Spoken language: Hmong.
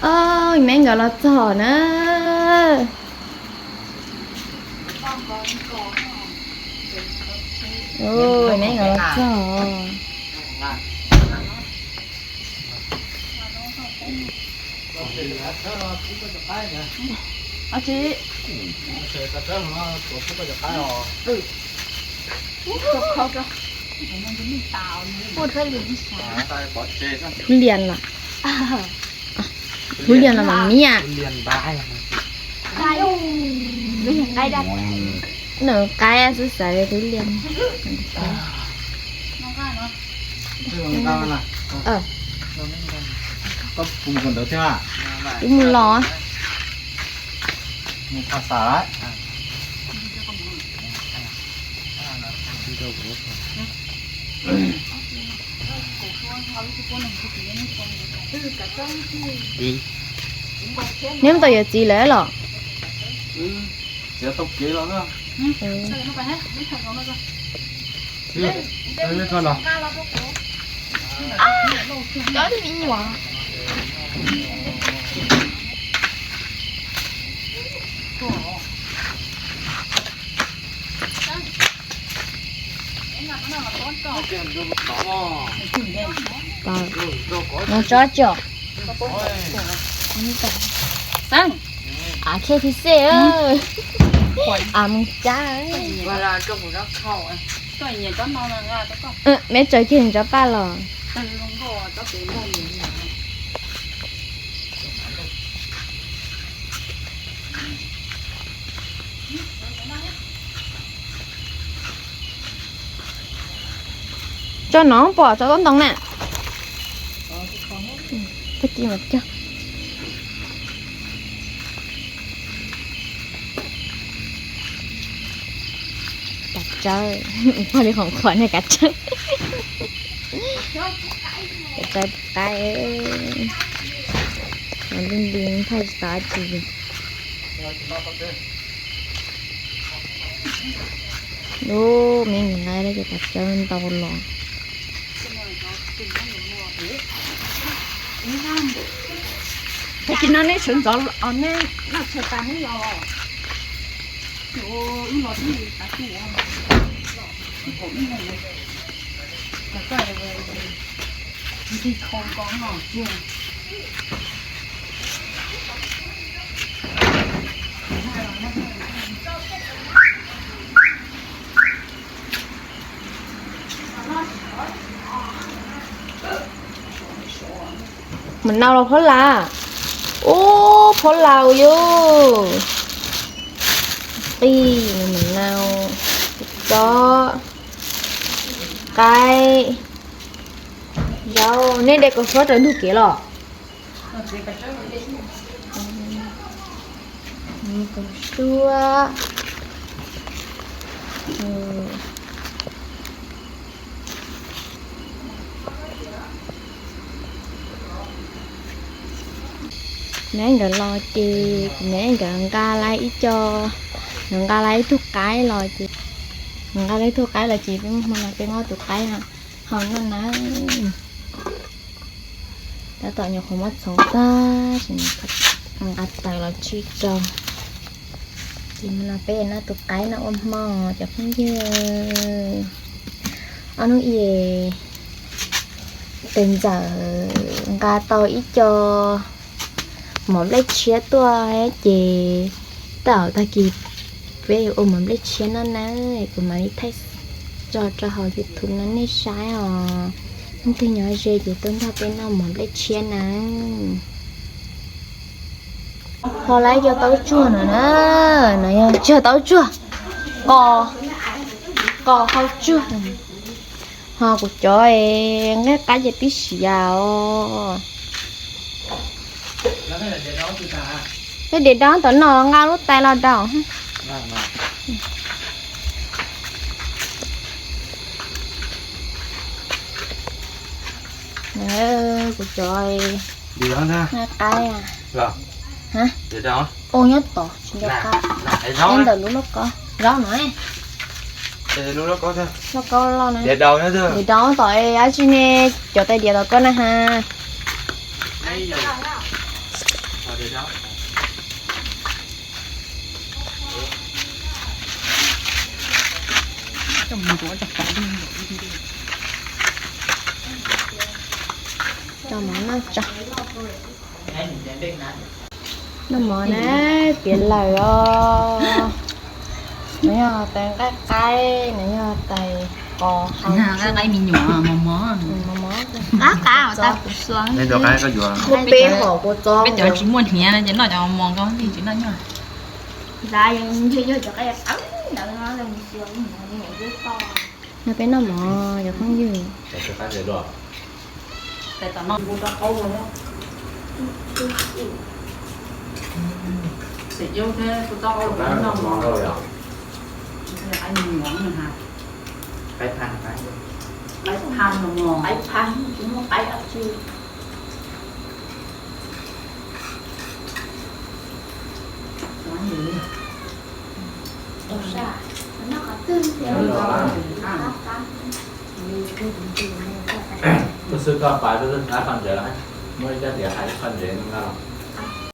Oj, me nkawd los txog na. Oj, me nkawd los txog. Thú lian los. Thú lian los mas miab. Nws qaib xwb xav li thú lian. Wb mus los. Neb mus tau yuav txiv lawm los? Nws tsob tso. Av khej thib xej, av mus cab. Me tsaws kiag nws tsob paj los. Tso no pom tso tob ntoo na. Tag kis mas cog. Kav tsawb, pog li qhov qhuav niag kav tsawb. Kav tsawb qaib, nti nti thaij tsis tau dab tsi li. Lub me nqaij lawm ces kav tsawb ntau los. Tag kis no neb sawv ntxov, neb noj tshais tas neb los. Mus nau los phob las. Ub, phob las yus. Qij, mus nau, tsob, qaib, zaub. Nej de kaus suab rau ntug kev los? Kaus suab. Neb nkawd los ces kuv neb nkawd nqa lawm ib co, nkawd nqa lawm ib tug qaib los ces, nkawd nqa lawm ib tug qaib los ces peb mus hmo no peb muab tus qaib ho noj na. Tab tom nyuam qhuav muab txhoov tag, nqa taws los tsij rau. Ces no peb noj tus qaib no ua hmo cov phooj ywg. Ob hnub es tus ntxawm nqa tau ib co mov nplej tshiab tuaj ces tej zaum tag kis peb yuav ua mov nplej tshiab no na, kuv mam li thaij tso rau hauv YouTube no nej saib os. Leej twg nyob ze ces tuaj nrog peb noj mov nplej tshiab na. Ho lawm ib co taub tsuag no na, no yog tsuag taub tsuag, qos, qos hau tsuag. Ho kuv cov nqaij qab ces pib siav os. Peb diav daub tom no nqa lub tais los daus. Kuv cov nqaij qab. Ua nyob tod tsis nco qab. Nyob ntawm lub lauj kaub zaub no. Lauj kaub loj na. Diav daub tom dab tsi ne, cov tais diav tom koj na ha. Coj mov noj tso. Noj mov na, tiav lawm os. Nws yog tais nqaij qaib, nws yog tais qos hau, nqaij qaib me nyuam mos mos. Qab qab os, tab kuv xuas. Muaj peb hom kua txob, peb cov tsis muaj hniav no ces noj cov mos mos ko tsis noj nyuaj. Yog cov qaib tawv ntawd no, yog peb noj mov cov phooj ywg. Tus xwb koj pais tus xwb qab qhov ntsev los, muab ib cab tiav hais ib qho ntsev nqa los.